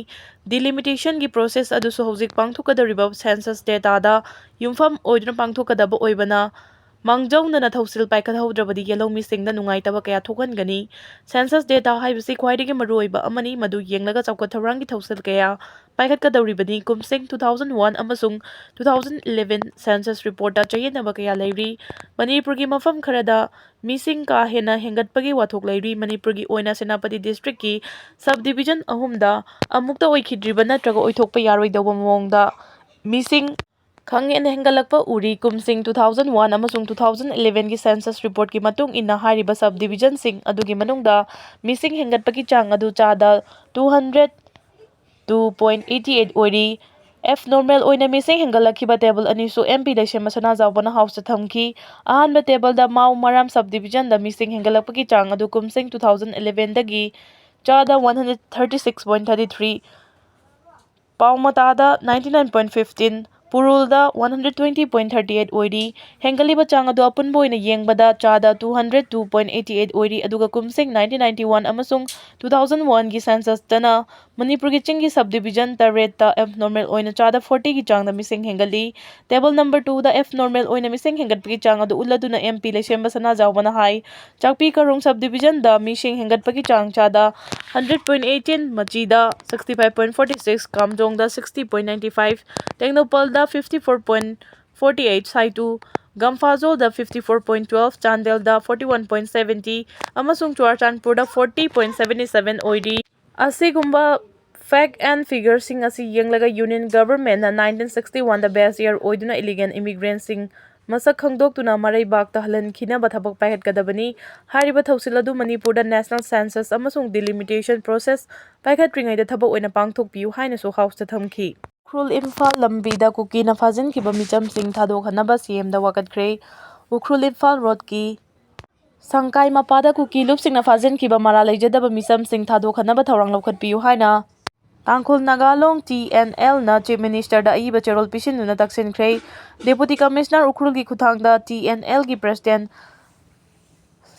Delimitationꯒꯤ process ꯑꯗꯨꯁꯨ ꯍꯧꯖꯤꯛ ꯄꯥꯡꯊꯣꯛꯀꯗꯧꯔꯤꯕ census dataꯗ ꯌꯨꯝꯐꯝ ꯑꯣꯏꯗꯨꯅ ꯄꯥꯡꯊꯣꯛꯀꯗꯕ ꯑꯣꯏꯕꯅ, ꯃꯥꯡꯖꯧꯅꯅ ꯊꯧꯁꯤꯜ ꯄꯥꯏꯈꯠꯍꯧꯗ꯭ꯔꯕꯗꯤ ꯌꯦꯜꯍꯧꯃꯤꯁꯤꯡꯗ ꯅꯨꯡꯉꯥꯏꯇꯕ ꯀꯌꯥ ꯊꯣꯛꯍꯟꯒꯅꯤ꯫ Census data ꯍꯥꯏꯕꯁꯤ ꯈ꯭ꯋꯥꯏꯗꯒꯤ ꯃꯔꯨꯑꯣꯏꯕ ꯑꯃꯅꯤ, ꯃꯗꯨ ꯌꯦꯡꯂꯒ ꯆꯥꯎꯈꯠ ꯊꯧꯔꯥꯡꯒꯤ ꯊꯧꯁꯤꯜ ꯀꯌꯥ ꯄꯥꯏꯈꯠꯀꯗꯧꯔꯤꯕꯅꯤ꯫ ꯀꯨꯝꯁꯤꯡ two thousand one ꯑꯃꯁꯨꯡ two thousand eleven census reportꯇ ꯆꯌꯦꯠꯅꯕ ꯀꯌꯥ ꯂꯩꯔꯤ꯫ ꯃꯅꯤꯄꯨꯔꯒꯤ ꯃꯐꯝ ꯈꯔꯗ ꯃꯤꯁꯤꯡ ꯀꯥ ꯍꯦꯟꯅ ꯍꯦꯟꯒꯠꯄꯒꯤ ꯋꯥꯊꯣꯛ ꯂꯩꯔꯤ꯫ ꯃꯅꯤꯄꯨꯔꯒꯤ ꯑꯣꯏꯅ ꯁꯦꯅꯥꯄꯇꯤ districtꯀꯤ subdivision ꯑꯍꯨꯝꯗ ꯑꯃꯨꯛꯇ ꯑꯣꯏꯈꯤꯗ꯭ꯔꯤꯕ ꯅꯠꯇ꯭ꯔꯒ ꯑꯣꯏꯊꯣꯛꯄ ꯌꯥꯔꯣꯏꯗꯧꯕ ꯃꯑꯣꯡꯗ ꯃꯤꯁꯤꯡ ꯈꯪꯍꯦꯟ ꯍꯦꯟꯒꯠꯂꯛꯄ ꯎꯔꯤ꯫ ꯀꯨꯝꯁꯤꯡ two thousand one ꯑꯃꯁꯨꯡ two thousand elevenꯒꯤ census reportꯀꯤ ꯃꯇꯨꯡ ꯏꯟꯅ, ꯍꯥꯏꯔꯤꯕ subdivisionꯁꯤꯡ ꯑꯗꯨꯒꯤ ꯃꯅꯨꯡꯗ ꯃꯤꯁꯤꯡ ꯍꯦꯟꯒꯠꯄꯒꯤ ꯆꯥꯡ ꯑꯗꯨ ꯆꯥꯗ two hundred two point eighty eight ꯑꯣꯏꯔꯤ꯫ Abnormal ꯑꯣꯏꯅ ꯃꯤꯁꯤꯡ ꯍꯦꯟꯒꯠꯂꯛꯈꯤꯕ table ꯑꯅꯤꯁꯨ MP ꯂꯩꯁꯦꯝꯕ ꯁꯅꯥꯖꯥꯎꯕꯅ ꯍꯥꯎꯁꯇ ꯊꯝꯈꯤ꯫ ꯑꯍꯥꯟꯕ tableꯗ ꯃꯥꯎ ꯃꯔꯥꯝ subdivisionꯗ ꯃꯤꯁꯤꯡ ꯍꯦꯟꯒꯠꯂꯛꯄꯒꯤ ꯆꯥꯡ ꯑꯗꯨ ꯀꯨꯝꯁꯤꯡ two thousand elevenꯗꯒꯤ ꯆꯥꯗ one hundred thirty six point thirty three, ꯄꯥꯎꯃꯇꯥꯗ ninety nine point fifteen, ꯄꯨꯔꯨꯜꯗ one hundred twenty point thirty eight ꯑꯣꯏꯔꯤ꯫ ꯍꯦꯟꯒꯠꯂꯤꯕ ꯆꯥꯡ ꯑꯗꯨ ꯑꯄꯨꯟꯕ ꯑꯣꯏꯅ ꯌꯦꯡꯕꯗ ꯆꯥꯗ two hundred two point eight eight ꯑꯣꯏꯔꯤ, ꯑꯗꯨꯒ ꯀꯨꯝꯁꯤꯡ nineteen ninety one ꯑꯃꯁꯨꯡ two thousand oneꯒꯤ censusꯇꯅ ꯃꯅꯤꯄꯨꯔꯒꯤ ꯆꯤꯡꯒꯤ subdivision ꯇꯔꯦꯠꯇ abnormal ꯑꯣꯏꯅ ꯆꯥꯗ fortyꯒꯤ ꯆꯥꯡꯗ ꯃꯤꯁꯤꯡ ꯍꯦꯟꯒꯠꯂꯤ꯫ Table number twoꯗ abnormal ꯑꯣꯏꯅ ꯃꯤꯁꯤꯡ ꯍꯦꯟꯒꯠꯄꯒꯤ ꯆꯥꯡ ꯑꯗꯨ ꯎꯠꯂꯗꯨꯅ MP ꯂꯩꯁꯦꯝꯕ ꯁꯅꯥꯖꯥꯎꯕꯅ ꯍꯥꯏ, ꯆꯥꯛꯄꯤ ꯀꯥꯔꯣꯡ subdivisionꯗ ꯃꯤꯁꯤꯡ ꯍꯦꯟꯒꯠꯄꯒꯤ ꯆꯥꯡ ꯆꯥꯗ hundred point eighteen, ꯃꯆꯤꯗ sixty five point forty six, ꯀꯥꯝꯖꯣꯡꯗ sixty point ninety five, ꯇꯦꯡꯅꯧꯄꯜꯗ fifty four point forty eight, ꯁꯥꯏꯇꯨ ꯒꯝꯐꯥꯖꯣꯜꯗ fifty four point twelve, ꯆꯥꯟꯗꯦꯜꯗ forty one point seventy ꯑꯃꯁꯨꯡ ꯆꯨꯔꯥꯆꯥꯟꯄꯨꯔꯗ forty point seventy seven ꯑꯣꯏꯔꯤ꯫ ꯑꯁꯤꯒꯨꯝꯕ fact and figureꯁꯤꯡ ꯑꯁꯤ ꯌꯦꯡꯂꯒ Union Governmentꯅ nineteen sixty oneꯗ base year ꯑꯣꯏꯗꯨꯅ illegal immigrantꯁꯤꯡ ꯃꯁꯛ ꯈꯪꯗꯣꯛꯇꯨꯅ ꯃꯔꯩꯕꯥꯛꯇ ꯍꯜꯍꯟꯈꯤꯅꯕ ꯊꯕꯛ ꯄꯥꯏꯈꯠꯀꯗꯕꯅꯤ꯫ ꯍꯥꯏꯔꯤꯕ ꯊꯧꯁꯤꯜ ꯑꯗꯨ ꯃꯅꯤꯄꯨꯔꯗ national census ꯑꯃꯁꯨꯡ delimitation process ꯄꯥꯏꯈꯠꯇ꯭ꯔꯤꯉꯩꯗ ꯊꯕꯛ ꯑꯣꯏꯅ ꯄꯥꯡꯊꯣꯛꯄꯤꯌꯨ ꯍꯥꯏꯅꯁꯨ ꯍꯥꯎꯁꯇ ꯊꯝꯈꯤ꯫ ꯎꯈ꯭ꯔꯨꯜ ꯏꯝꯐꯥꯜ ꯂꯝꯕꯤꯗ ꯀꯨꯀꯤꯅ ꯐꯥꯖꯤꯟꯈꯤꯕ ꯃꯤꯆꯝꯁꯤꯡ ꯊꯥꯗꯣꯛꯍꯟꯅꯕ CMꯗ ꯋꯥꯀꯠꯈ꯭ꯔꯦ꯫ ꯎꯈ꯭ꯔꯨꯜ ꯏꯝꯐꯥꯜ roadꯀꯤ ꯁꯪꯀꯥꯏ ꯃꯄꯥꯗ ꯀꯨꯀꯤ ꯂꯨꯞꯁꯤꯡꯅ ꯐꯥꯖꯤꯟꯈꯤꯕ ꯃꯔꯥꯜ ꯂꯩꯖꯗꯕ ꯃꯤꯆꯝꯁꯤꯡ ꯊꯥꯗꯣꯛꯍꯟꯅꯕ ꯊꯧꯔꯥꯡ ꯂꯧꯈꯠꯄꯤꯌꯨ ꯍꯥꯏꯅ ꯇꯥꯡꯈꯨꯜ ꯅꯥꯒꯥ ꯂꯣꯡ TNLꯅ Chief Ministerꯗ ꯑꯏꯕ ꯆꯦꯔꯣꯜ ꯄꯤꯁꯤꯟꯗꯨꯅ ꯇꯛꯁꯤꯟꯈ꯭ꯔꯦ꯫ Deputy Commissioner ꯎꯈ꯭ꯔꯨꯜꯒꯤ ꯈꯨꯠꯊꯥꯡꯗ TNLꯒꯤ President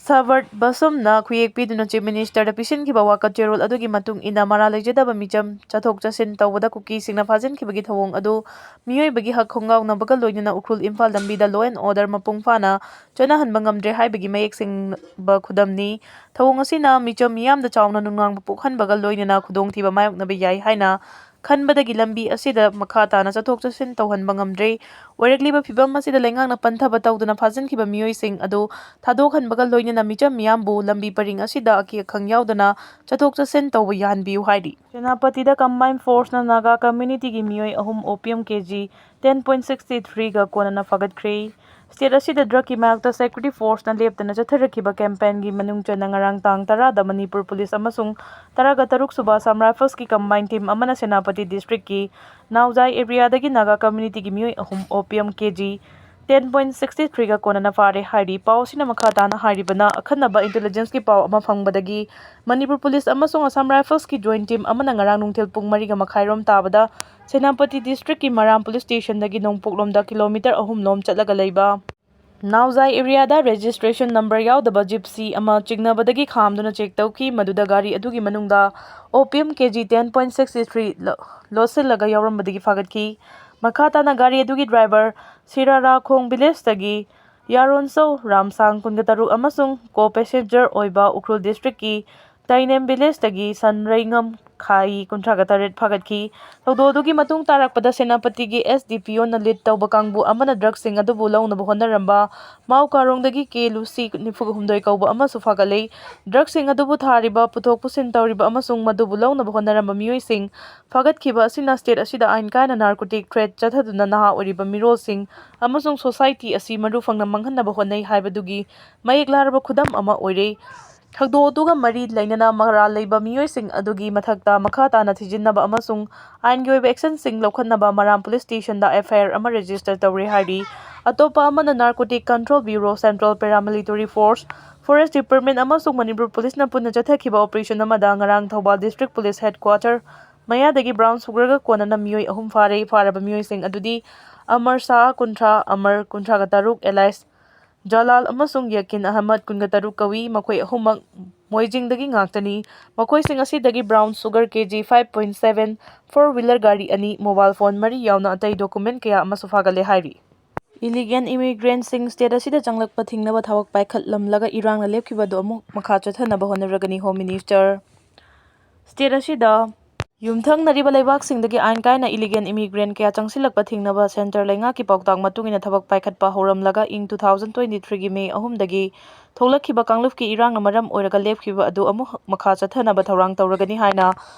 ꯁꯕꯔꯠ ꯕꯁꯨꯝꯅ ꯈꯨꯌꯦꯛ ꯄꯤꯗꯨꯅ Chief Ministerꯗ ꯄꯤꯁꯤꯟꯈꯤꯕ ꯋꯥꯀꯠ ꯆꯦꯔꯣꯜ ꯑꯗꯨꯒꯤ ꯃꯇꯨꯡ ꯏꯟꯅ, ꯃꯔꯥꯜ ꯂꯩꯖꯗꯕ ꯃꯤꯆꯝ ꯆꯠꯊꯣꯛ ꯆꯠꯁꯤꯟ ꯇꯧꯕꯗ ꯀꯨꯀꯤꯁꯤꯡꯅ ꯐꯥꯖꯤꯟꯈꯤꯕꯒꯤ ꯊꯧꯑꯣꯡ ꯑꯗꯨ ꯃꯤꯑꯣꯏꯕꯒꯤ ꯍꯛ ꯈꯣꯡꯒꯥꯎꯅꯕꯒ ꯂꯣꯏꯅꯅ ꯎꯈ꯭ꯔꯨꯜ ꯏꯝꯐꯥꯜ ꯂꯝꯕꯤꯗ law and order ꯃꯄꯨꯡ ꯐꯥꯅ ꯆꯠꯅꯍꯟꯕ ꯉꯝꯗ꯭ꯔꯦ ꯍꯥꯏꯕꯒꯤ ꯃꯌꯦꯛ ꯁꯦꯡꯕ ꯈꯨꯗꯝꯅꯤ꯫ ꯊꯧꯑꯣꯡ ꯑꯁꯤꯅ ꯃꯤꯆꯝ ꯃꯤꯌꯥꯝꯗ ꯆꯥꯎꯅ ꯅꯨꯡꯅꯥꯡꯕ ꯄꯣꯛꯍꯟꯕꯒ ꯂꯣꯏꯅꯅ ꯈꯨꯗꯣꯡꯊꯤꯕ ꯃꯥꯌꯣꯛꯅꯕ ꯌꯥꯏ ꯍꯥꯏꯅ ꯈꯟꯕꯗꯒꯤ ꯂꯝꯕꯤ ꯑꯁꯤꯗ ꯃꯈꯥ ꯇꯥꯅ ꯆꯠꯊꯣꯛ ꯆꯠꯁꯤꯟ ꯇꯧꯍꯟꯕ ꯉꯝꯗ꯭ꯔꯦ꯫ ꯑꯣꯏꯔꯛꯂꯤꯕ ꯐꯤꯚꯝ ꯑꯁꯤꯗ ꯂꯩꯉꯥꯛꯅ ꯄꯟꯊꯕ ꯇꯧꯗꯅ ꯐꯥꯖꯤꯟꯈꯤꯕ ꯃꯤꯑꯣꯏꯁꯤꯡ ꯑꯗꯨ ꯊꯥꯗꯣꯛꯍꯟꯕꯒ ꯂꯣꯏꯅꯅ ꯃꯤꯆꯝ ꯃꯤꯌꯥꯝꯕꯨ ꯂꯝꯕꯤ ꯄꯔꯤꯡ ꯑꯁꯤꯗ ꯑꯀꯤ ꯑꯈꯪ ꯌꯥꯎꯗꯅ ꯆꯠꯊꯣꯛ ꯆꯠꯁꯤꯟ ꯇꯧꯕ ꯌꯥꯍꯟꯕꯤꯌꯨ ꯍꯥꯏꯔꯤ꯫ ꯁꯦꯅꯥꯄꯇꯤꯗ combined forceꯅ ꯅꯥꯒꯥ communityꯒꯤ ꯃꯤꯑꯣꯏ ꯑꯍꯨꯝ opium kg ten point six three ꯒ ꯀꯣꯟꯅꯅ ꯐꯥꯒꯠꯈ꯭ꯔꯦ꯫ State ꯑꯁꯤꯗ drugꯀꯤ ꯃꯥꯌꯣꯛꯇ security forceꯅ ꯂꯦꯞꯇꯅ ꯆꯠꯊꯔꯛꯈꯤꯕ campaignꯒꯤ ꯃꯅꯨꯡ ꯆꯟꯅ ꯉꯔꯥꯡ ꯇꯥꯡ ꯇꯔꯥꯗ ꯃꯅꯤꯄꯨꯔ police ꯑꯃꯁꯨꯡ ꯇꯔꯥꯒ ꯇꯔꯨꯛ ꯁꯨꯕ Assam Riflesꯀꯤ combined team ꯑꯃꯅ ꯁꯦꯅꯥꯄꯇꯤ districtꯀꯤ ꯅꯥꯎꯖꯥꯏ areaꯗꯒꯤ ꯅꯥꯒꯥ communityꯒꯤ ꯃꯤꯑꯣꯏ ꯑꯍꯨꯝ opium kg ten point six threeꯒ ꯀꯣꯟꯅꯅ ꯐꯥꯔꯦ ꯍꯥꯏꯔꯤ꯫ ꯄꯥꯎ ꯑꯁꯤꯅ ꯃꯈꯥ ꯇꯥꯅ ꯍꯥꯏꯔꯤꯕꯅ ꯑꯈꯟꯅꯕ intelligenceꯀꯤ ꯄꯥꯎ ꯑꯃ ꯐꯪꯕꯗꯒꯤ ꯃꯅꯤꯄꯨꯔ police ꯑꯃꯁꯨꯡ Assam Riflesꯀꯤ joint team ꯑꯃꯅ ꯉꯔꯥꯡ ꯅꯨꯡꯊꯤꯜ ꯄꯨꯡ ꯃꯔꯤꯒ ꯃꯈꯥꯏꯔꯣꯝ ꯇꯥꯕꯗ ꯁꯦꯅꯥꯄꯇꯤ districtꯀꯤ ꯃꯔꯥꯝ police stationꯗꯒꯤ ꯅꯣꯡꯄꯣꯛꯂꯣꯝꯗ kilometre ꯑꯍꯨꯝꯂꯣꯝ ꯆꯠꯂꯒ ꯂꯩꯕ ꯅꯥꯎꯖꯥꯏ areaꯗ registration number ꯌꯥꯎꯗꯕ Gypsy ꯑꯃ ꯆꯤꯡꯅꯕꯗꯒꯤ ꯈꯥꯝꯗꯨꯅ check ꯇꯧꯈꯤ꯫ ꯃꯗꯨꯗ ꯒꯥꯔꯤ ꯑꯗꯨꯒꯤ ꯃꯅꯨꯡꯗ opium kg ten point six three ꯂꯣꯠꯁꯤꯜꯂꯒ ꯌꯥꯎꯔꯝꯕꯗꯒꯤ ꯐꯥꯒꯠꯈꯤ꯫ ꯃꯈꯥ ꯇꯥꯅ ꯒꯥꯔꯤ ꯑꯗꯨꯒꯤ driver ꯁꯤꯔꯥꯔꯥꯈꯣꯡ villageꯇꯒꯤ ꯌꯥꯔꯣꯟꯆꯧ ꯔꯥꯝꯁꯥꯡ ꯀꯨꯟꯒ ꯇꯔꯨꯛ ꯑꯃꯁꯨꯡ co-passenger ꯑꯣꯏꯕ ꯎꯈ꯭ꯔꯨꯜ districtꯀꯤ ꯇꯩꯅꯦꯝ villageꯇꯒꯤ ꯁꯟꯔꯩꯉꯝ ꯈꯥꯏ ꯀꯨꯟꯊ꯭ꯔꯥꯒ ꯇꯔꯦꯠ ꯐꯥꯒꯠꯈꯤ꯫ ꯊꯧꯗꯣꯛ ꯑꯗꯨꯒꯤ ꯃꯇꯨꯡ ꯇꯥꯔꯛꯄꯗ ꯁꯦꯅꯥꯄꯇꯤꯒꯤ SDPOꯅ lead ꯇꯧꯕ ꯀꯥꯡꯕꯨ ꯑꯃꯅ drugꯁꯤꯡ ꯑꯗꯨꯕꯨ ꯂꯧꯅꯕ ꯍꯣꯠꯅꯔꯝꯕ ꯃꯥꯎ ꯀꯥꯔꯣꯡꯗꯒꯤ ꯀꯦ ꯂꯨꯁꯤ ꯅꯤꯐꯨꯒ ꯍꯨꯝꯗꯣꯏ ꯀꯧꯕ ꯑꯃꯁꯨ ꯐꯥꯒꯠꯂꯦ꯫ Drugꯁꯤꯡ ꯑꯗꯨꯕꯨ ꯊꯥꯔꯤꯕ, ꯄꯨꯊꯣꯛ ꯄꯨꯁꯤꯟ ꯇꯧꯔꯤꯕ ꯑꯃꯁꯨꯡ ꯃꯗꯨꯕꯨ ꯂꯧꯅꯕ ꯍꯣꯠꯅꯔꯝꯕ ꯃꯤꯑꯣꯏꯁꯤꯡ ꯐꯥꯒꯠꯈꯤꯕ ꯑꯁꯤꯅ state ꯑꯁꯤꯗ ꯑꯥꯏꯟ ꯀꯥꯏꯅ narcotic trade ꯆꯠꯊꯗꯨꯅ ꯅꯍꯥ ꯑꯣꯏꯔꯤꯕ ꯃꯤꯔꯣꯜꯁꯤꯡ ꯑꯃꯁꯨꯡ society ꯑꯁꯤ ꯃꯔꯨ ꯐꯪꯅ ꯃꯥꯡꯍꯟꯅꯕ ꯍꯣꯠꯅꯩ ꯍꯥꯏꯕꯗꯨꯒꯤ ꯃꯌꯦꯛ ꯂꯥꯔꯕ ꯈꯨꯗꯝ ꯑꯃ ꯑꯣꯏꯔꯦ꯫ ꯊꯧꯗꯣꯛ ꯑꯗꯨꯒ ꯃꯔꯤ ꯂꯩꯅꯅ ꯃꯔꯥꯜ ꯂꯩꯕ ꯃꯤꯑꯣꯏꯁꯤꯡ ꯑꯗꯨꯒꯤ ꯃꯊꯛꯇ ꯃꯈꯥ ꯇꯥꯅ ꯊꯤꯖꯤꯟꯅꯕ ꯑꯃꯁꯨꯡ ꯑꯥꯏꯟꯒꯤ ꯑꯣꯏꯕ actionꯁꯤꯡ ꯂꯧꯈꯠꯅꯕ ꯃꯔꯥꯝ police stationꯗ FIR ꯑꯃ register ꯇꯧꯔꯦ ꯍꯥꯏꯔꯤ꯫ ꯑꯇꯣꯞꯄ ꯑꯃꯅ Narcotic Control Bureau, Central Paramilitary Force, Forest Department ꯑꯃꯁꯨꯡ ꯃꯅꯤꯄꯨꯔ policeꯅ ꯄꯨꯟꯅ ꯆꯠꯊꯈꯤꯕ operation ꯑꯃꯗ ꯉꯔꯥꯡ Thoubal district police headquarter ꯃꯌꯥꯗꯒꯤ brown sugarꯒ ꯀꯣꯟꯅꯅ ꯃꯤꯑꯣꯏ ꯑꯍꯨꯝ ꯐꯥꯔꯦ꯫ ꯐꯥꯔꯕ ꯃꯤꯑꯣꯏꯁꯤꯡ ꯑꯗꯨꯗꯤ ꯑꯃꯔ ꯁꯥꯍ, ꯀꯨꯟꯊ꯭ꯔꯥ, ꯑꯃꯔ, ꯀꯨꯟꯊ꯭ꯔꯥꯒ ꯇꯔꯨꯛ, alias ꯖꯂꯥꯜ ꯑꯃꯁꯨꯡ ꯌꯥꯀꯤꯟ ꯑꯍꯃꯗ, ꯀꯨꯟꯒ ꯇꯔꯨꯛ ꯀꯧꯏ꯫ ꯃꯈꯣꯏ ꯑꯍꯨꯝꯃꯛ ꯃꯣꯏꯖꯤꯡꯗꯒꯤ ꯉꯥꯛꯇꯅꯤ꯫ ꯃꯈꯣꯏꯁꯤꯡ ꯑꯁꯤꯗꯒꯤ brown sugar kg five point seven, four wheeler ꯒꯥꯔꯤ ꯑꯅꯤ, mobile phone ꯃꯔꯤ ꯌꯥꯎꯅ ꯑꯇꯩ document ꯀꯌꯥ ꯑꯃꯁꯨ ꯐꯥꯒꯠꯂꯦ ꯍꯥꯏꯔꯤ꯫ Illegal immigrantꯁꯤꯡ state ꯑꯁꯤꯗ ꯆꯪꯂꯛꯄ ꯊꯤꯡꯅꯕ ꯊꯕꯛ ꯄꯥꯏꯈꯠꯂꯝꯂꯒ ꯏꯔꯥꯡꯅ ꯂꯦꯞꯈꯤꯕ ꯑꯗꯨ ꯑꯃꯨꯛ ꯃꯈꯥ ꯆꯠꯊꯅꯕ ꯍꯣꯠꯅꯔꯒꯅꯤ꯫ Home Minister, state ꯑꯁꯤꯗ ꯌꯨꯝꯊꯪꯅꯔꯤꯕ ꯂꯩꯕꯥꯛꯁꯤꯡꯗꯒꯤ ꯑꯥꯏꯟ ꯀꯥꯏꯅ ꯏꯂꯤꯒꯦꯜ ꯏꯃꯤꯒ꯭ꯔꯦꯟ ꯀꯌꯥ ꯆꯪꯁꯤꯜꯂꯛꯄ ꯊꯤꯡꯅꯕ ꯁꯦꯟꯇꯔ ꯂꯩꯉꯥꯛꯀꯤ ꯄꯥꯎꯇꯥꯛ ꯃꯇꯨꯡ ꯏꯟꯅ ꯊꯕꯛ ꯄꯥꯏꯈꯠꯄ ꯍꯧꯔꯝꯂꯒ ꯏꯪ two thousand twenty threeꯒꯤ ꯃꯦ ꯑꯍꯨꯝꯗꯒꯤ ꯊꯣꯛꯂꯛꯈꯤꯕ ꯀꯥꯡꯂꯨꯞꯀꯤ ꯏꯔꯥꯡꯅ ꯃꯔꯝ ꯑꯣꯏꯔꯒ ꯂꯦꯞꯈꯤꯕ ꯑꯗꯨ ꯑꯃꯨꯛ ꯃꯈꯥ ꯆꯠꯊꯅꯕ ꯊꯧꯔꯥꯡ ꯇꯧꯔꯒꯅꯤ ꯍꯥꯏꯅ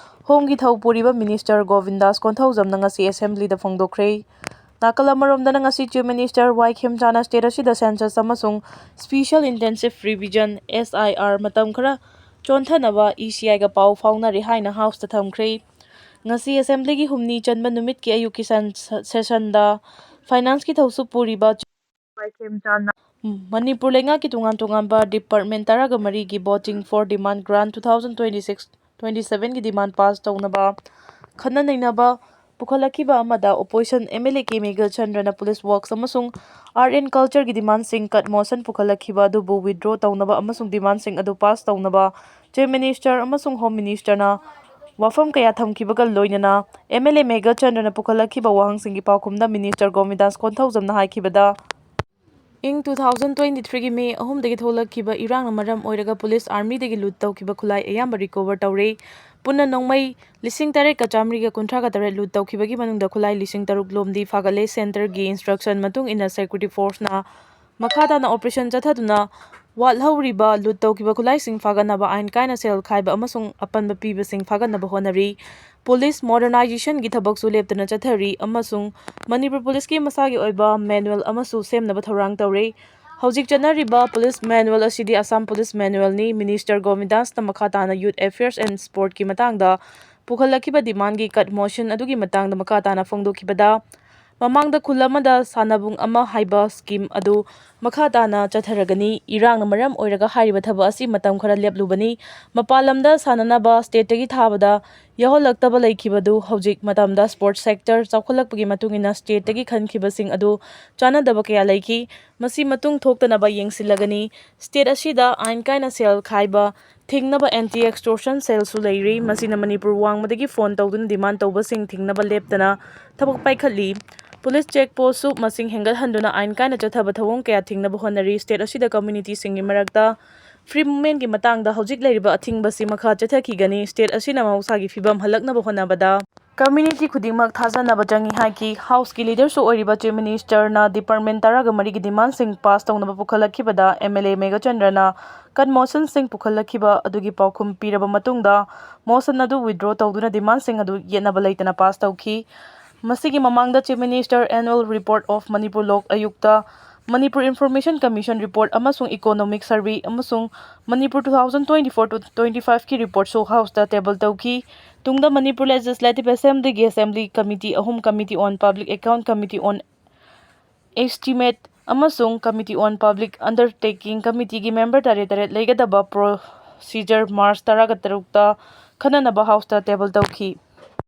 ꯍꯣꯝꯒꯤ ꯊꯧ ꯄꯨꯔꯤꯕ ꯃꯤꯅꯤꯁꯇꯔ ꯒꯣꯕꯤꯟꯗꯥꯁ ꯀꯣꯟꯊꯧꯖꯝꯅ ꯉꯁꯤ ꯑꯦꯁꯦꯝꯕ꯭ꯂꯤꯗ ꯐꯣꯡꯗꯣꯛꯈ꯭ꯔꯦ꯫ ꯅꯥꯀꯜ ꯑꯃꯔꯣꯝꯗꯅ ꯉꯁꯤ ꯆꯤꯐ ꯃꯤꯅꯤꯁꯇꯔ ꯋꯥꯏ ꯈꯦꯝꯆꯥꯅ ꯁ꯭ꯇꯦꯠ ꯑꯁꯤꯗ ꯁꯦꯟꯁꯁ ꯑꯃꯁꯨꯡ special intensive revision, S I R, ꯃꯇꯝ ꯈꯔ ꯆꯣꯟꯊꯅꯕ E C I ꯒ ꯄꯥꯎ ꯐꯥꯎꯅꯔꯦ ꯍꯥꯏꯅ ꯍꯥꯎꯁꯇ ꯊꯝꯈ꯭ꯔꯦ꯫ ꯉꯁꯤ ꯑꯦꯁꯦꯝꯕ꯭ꯂꯤꯒꯤ ꯍꯨꯝꯅꯤ ꯆꯟꯕ ꯅꯨꯃꯤꯠꯀꯤ ꯑꯌꯨꯛꯀꯤ ꯁꯟ-, ꯁꯦꯁꯟꯗ ꯐꯥꯏꯅꯥꯟꯁꯀꯤ ꯊꯧꯁꯨ ꯄꯨꯔꯤꯕ ꯃꯅꯤꯄꯨꯔ ꯂꯩꯉꯥꯛꯀꯤ ꯇꯣꯉꯥꯟ ꯇꯣꯉꯥꯟꯕ ꯗꯤꯄꯥꯔꯠꯃꯦꯟ ꯇꯔꯥꯒ ꯃꯔꯤꯒꯤ Voting for Demand Grant two thousand twenty six twenty sevenꯒꯤ ꯗꯤꯃꯥꯟ ꯄꯥꯁ ꯇꯧꯅꯕ ꯈꯟꯅ ꯅꯩꯅꯕ ꯄꯨꯈꯠꯂꯛꯈꯤꯕ ꯑꯃꯗ opposition M L A K ꯃꯦꯘꯆꯟꯗ꯭ꯔꯅ ꯄꯨꯂꯤꯁ ꯋꯥꯔꯛꯁ ꯑꯃꯁꯨꯡ ꯑꯥꯔꯠ ꯑꯦꯟ ꯀꯜꯆꯔꯒꯤ ꯗꯤꯃꯥꯟꯁꯤꯡ ꯀꯠ ꯃꯣꯁꯟ ꯄꯨꯈꯠꯂꯛꯈꯤꯕ ꯑꯗꯨꯕꯨ ꯋꯤꯗ꯭ꯔꯣ ꯇꯧꯅꯕ ꯑꯃꯁꯨꯡ ꯗꯤꯃꯥꯟꯁꯤꯡ ꯑꯗꯨ ꯄꯥꯁ ꯇꯧꯅꯕ ꯆꯤꯐ ꯃꯤꯅꯤꯁꯇꯔ ꯑꯃꯁꯨꯡ ꯍꯣꯝ ꯃꯤꯅꯤꯁꯇꯔꯅ ꯋꯥꯐꯝ ꯀꯌꯥ ꯊꯝꯈꯤꯕꯒ ꯂꯣꯏꯅꯅ M L A ꯃꯦꯘꯆꯟꯗ꯭ꯔꯅ ꯄꯨꯈꯠꯂꯛꯈꯤꯕ ꯋꯥꯍꯪꯁꯤꯡꯒꯤ ꯄꯥꯎꯈꯨꯝꯗ ꯃꯤꯅꯤꯁꯇꯔ ꯒꯣꯃꯤꯗꯥꯁ ꯀꯣꯟꯊꯧꯖꯝꯅ ꯍꯥꯏꯈꯤꯕꯗ, ꯏꯪ two thousand twenty threeꯒꯤ ꯃꯦ ꯑꯍꯨꯝꯗꯒꯤ ꯊꯣꯛꯂꯛꯈꯤꯕ ꯏꯔꯥꯡꯅ ꯃꯔꯝ ꯑꯣꯏꯔꯒ ꯄꯨꯂꯤꯁ ꯑꯥꯔꯃꯤꯗꯒꯤ ꯂꯨꯠ ꯇꯧꯈꯤꯕ ꯈꯨꯠꯂꯥꯏ ꯑꯌꯥꯝꯕ ꯔꯤꯀꯣꯚꯔ ꯇꯧꯔꯦ꯫ ꯄꯨꯟꯅ ꯅꯣꯡꯃꯩ ꯂꯤꯁꯤꯡ ꯇꯔꯦꯠꯀ ꯆꯥꯃꯔꯤꯒ ꯀꯨꯟꯊ꯭ꯔꯥꯒ ꯇꯔꯦꯠ ꯂꯨꯠ ꯇꯧꯈꯤꯕꯒꯤ ꯃꯅꯨꯡꯗ ꯈꯨꯠꯂꯥꯏ ꯂꯤꯁꯤꯡ ꯇꯔꯨꯛ ꯂꯣꯝꯗꯤ ꯐꯥꯒꯠꯂꯦ꯫ ꯁꯦꯟꯇꯔꯒꯤ ꯏꯟꯁꯇ꯭ꯔꯛꯁꯟ ꯃꯇꯨꯡ ꯏꯟꯅ ꯁꯦꯀ꯭ꯌꯨꯔꯤꯇꯤ ꯐꯣꯔꯁꯅ ꯃꯈꯥ ꯇꯥꯅ ꯑꯣꯄꯔꯦꯁꯟ ꯆꯠꯊꯗꯨꯅ ꯋꯥꯠꯍꯧꯔꯤꯕ ꯂꯨꯠ ꯇꯧꯈꯤꯕ ꯈꯨꯠꯂꯥꯏꯁꯤꯡ ꯐꯥꯒꯠꯅꯕ, ꯑꯥꯏꯟ ꯀꯥꯏꯅ ꯁꯦꯜ ꯈꯥꯏꯕ ꯑꯃꯁꯨꯡ ꯑꯄꯟꯕ ꯄꯤꯕꯁꯤꯡ ꯐꯥꯒꯠꯅꯕ ꯍꯣꯠꯅꯔꯤ꯫ ꯄꯨꯂꯤꯁ ꯃꯣꯗꯔꯅꯥꯏꯖꯦꯁꯟꯒꯤ ꯊꯕꯛꯁꯨ ꯂꯦꯞꯇꯅ ꯆꯠꯊꯔꯤ ꯑꯃꯁꯨꯡ ꯃꯅꯤꯄꯨꯔ ꯄꯨꯂꯤꯁꯀꯤ ꯃꯁꯥꯒꯤ ꯑꯣꯏꯕ ꯃꯦꯅꯨꯑꯦꯜ ꯑꯃꯁꯨ ꯁꯦꯝꯅꯕ ꯊꯧꯔꯥꯡ ꯇꯧꯔꯤ꯫ ꯍꯧꯖꯤꯛ ꯆꯠꯅꯔꯤꯕ ꯄꯨꯂꯤꯁ ꯃꯦꯅꯨꯑꯦꯜ ꯑꯁꯤꯗꯤ ꯑꯁꯥꯝ ꯄꯨꯂꯤꯁ ꯃꯦꯅꯨꯑꯦꯜꯅꯤ꯫ ꯃꯤꯅꯤꯁꯇꯔ ꯒꯣꯃꯤꯗꯥꯁꯅ ꯃꯈꯥ ꯇꯥꯅ ꯌꯨꯠ ꯑꯦꯐꯤꯌꯔꯁ ꯑꯦꯟ ꯁ꯭ꯄꯣꯔꯠꯀꯤ ꯃꯇꯥꯡꯗ ꯄꯨꯈꯠꯂꯛꯈꯤꯕ ꯗꯤꯃꯥꯟꯒꯤ ꯀꯠ ꯃꯣꯁꯟ ꯑꯗꯨꯒꯤ ꯃꯇꯥꯡꯗ ꯃꯈꯥ ꯇꯥꯅ ꯐꯣꯡꯗꯣꯛꯈꯤꯕꯗ, ꯃꯃꯥꯡꯗ ꯈꯨꯜ ꯑꯃꯗ ꯁꯥꯟꯅꯕꯨꯡ ꯑꯃ ꯍꯥꯏꯕ ꯁ꯭ꯀꯤꯝ ꯑꯗꯨ ꯃꯈꯥ ꯇꯥꯅ ꯆꯠꯊꯔꯒꯅꯤ꯫ ꯏꯔꯥꯡꯅ ꯃꯔꯝ ꯑꯣꯏꯔꯒ ꯍꯥꯏꯔꯤꯕ ꯊꯕꯛ ꯑꯁꯤ ꯃꯇꯝ ꯈꯔ ꯂꯦꯞꯂꯨꯕꯅꯤ꯫ ꯃꯄꯥꯟ ꯂꯝꯗ ꯁꯥꯟꯅꯅꯕ ꯁ꯭ꯇꯦꯠꯇꯒꯤ ꯊꯥꯕꯗ ꯌꯥꯎꯍꯜꯂꯛꯇꯕ ꯂꯩꯈꯤꯕꯗꯨ ꯍꯧꯖꯤꯛ ꯃꯇꯝꯗ ꯁ꯭ꯄꯣꯔꯠꯁ ꯁꯦꯛꯇꯔ ꯆꯥꯎꯈꯠꯂꯛꯄꯒꯤ ꯃꯇꯨꯡ ꯏꯟꯅ ꯁ꯭ꯇꯦꯠꯇꯒꯤ ꯈꯟꯈꯤꯕꯁꯤꯡ ꯑꯗꯨ ꯆꯥꯟꯅꯗꯕ ꯀꯌꯥ ꯂꯩꯈꯤ꯫ ꯃꯁꯤ ꯃꯇꯨꯡ ꯊꯣꯛꯇꯅꯕ ꯌꯦꯡꯁꯤꯜꯂꯒꯅꯤ꯫ ꯁ꯭ꯇꯦꯠ ꯑꯁꯤꯗ ꯑꯥꯏꯟ ꯀꯥꯏꯅ ꯁꯦꯜ ꯈꯥꯏꯕ ꯊꯤꯡꯅꯕ ꯑꯦꯟꯇꯤ ꯑꯦꯛꯁꯇꯣꯔꯁꯟ ꯁꯦꯜꯁꯨ ꯂꯩꯔꯤ꯫ ꯃꯁꯤꯅ ꯃꯅꯤꯄꯨꯔ ꯋꯥꯡꯃꯗꯒꯤ ꯐꯣꯟ ꯇꯧꯗꯨꯅ ꯗꯤꯃꯥꯟ ꯇꯧꯕꯁꯤꯡ ꯊꯤꯡꯅꯕ ꯂꯦꯞꯇꯅ ꯊꯕꯛ ꯄꯥꯏꯈꯠꯂꯤ꯫ ꯄꯨꯂꯤꯁ ꯆꯦꯛ ꯄꯣꯁ꯭ꯠꯁꯨ ꯃꯁꯤꯡ ꯍꯦꯟꯒꯠꯍꯟꯗꯨꯅ ꯑꯥꯏꯟ ꯀꯥꯏꯅ ꯆꯠꯊꯕ ꯊꯧꯑꯣꯡ ꯀꯌꯥ ꯊꯤꯡꯅꯕ ꯍꯣꯠꯅꯔꯤ꯫ ꯁ꯭ꯇꯦꯠ ꯑꯁꯤꯗ ꯀꯝꯃ꯭ꯌꯨꯅꯤꯇꯤꯁꯤꯡꯒꯤ ꯃꯔꯛꯇ Free movementꯀꯤ ꯃꯇꯥꯡꯗ ꯍꯧꯖꯤꯛ ꯂꯩꯔꯤꯕ ꯑꯊꯤꯡꯕꯁꯤ ꯃꯈꯥ ꯆꯠꯊꯈꯤꯒꯅꯤ꯫ State ꯑꯁꯤꯅ ꯃꯍꯧꯁꯥꯒꯤ ꯐꯤꯕꯝ ꯍꯜꯂꯛꯅꯕ ꯍꯣꯠꯅꯕꯗ community ꯈꯨꯗꯤꯡꯃꯛ ꯊꯥꯖꯅꯕ ꯆꯪꯏ ꯍꯥꯏꯈꯤ꯫ Houseꯀꯤ leaderꯁꯨ ꯑꯣꯏꯔꯤꯕ Chief Ministerꯅ department ꯇꯔꯥꯒ ꯃꯔꯤꯒꯤ demandꯁꯤꯡ pass ꯇꯧꯅꯕ ꯄꯨꯈꯠꯂꯛꯈꯤꯕꯗ MLA ꯃꯦꯘꯆꯟꯗ꯭ꯔꯅ cut motionꯁꯤꯡ ꯄꯨꯈꯠꯂꯛꯈꯤꯕ ꯑꯗꯨꯒꯤ ꯄꯥꯎꯈꯨꯝ ꯄꯤꯔꯕ ꯃꯇꯨꯡꯗ motion ꯑꯗꯨ withdraw ꯇꯧꯗꯨꯅ demandꯁꯤꯡ ꯑꯗꯨ ꯌꯦꯠꯅꯕ ꯂꯩꯇꯅ pass ꯇꯧꯈꯤ꯫ ꯃꯁꯤꯒꯤ ꯃꯃꯥꯡꯗ Chief Minister Annual Report of Manipur ꯂꯣꯛ ꯑꯌꯨꯛꯇ Manipur Information Commission report ꯑꯃꯁꯨꯡ Economic Survey ꯑꯃꯁꯨꯡ Manipur two thousand twenty-four to twenty-fiveꯀꯤ reportꯁꯨ Houseꯇ table ꯇꯧꯈꯤ꯫ ꯇꯨꯡꯗ Manipur Legislative Assemblyꯒꯤ Assembly Committee ꯑꯍꯨꯝ, Committee on Public Account, Committee on Estimate ꯑꯃꯁꯨꯡ Committee on Public Undertaking Committeeꯒꯤ member ꯇꯔꯦꯠ ꯇꯔꯦꯠ ꯂꯩꯒꯗꯕ procedure March ꯇꯔꯥꯒ ꯇꯔꯨꯛꯇ ꯈꯟꯅꯅꯕ Houseꯇ table ꯇꯧꯈꯤ꯫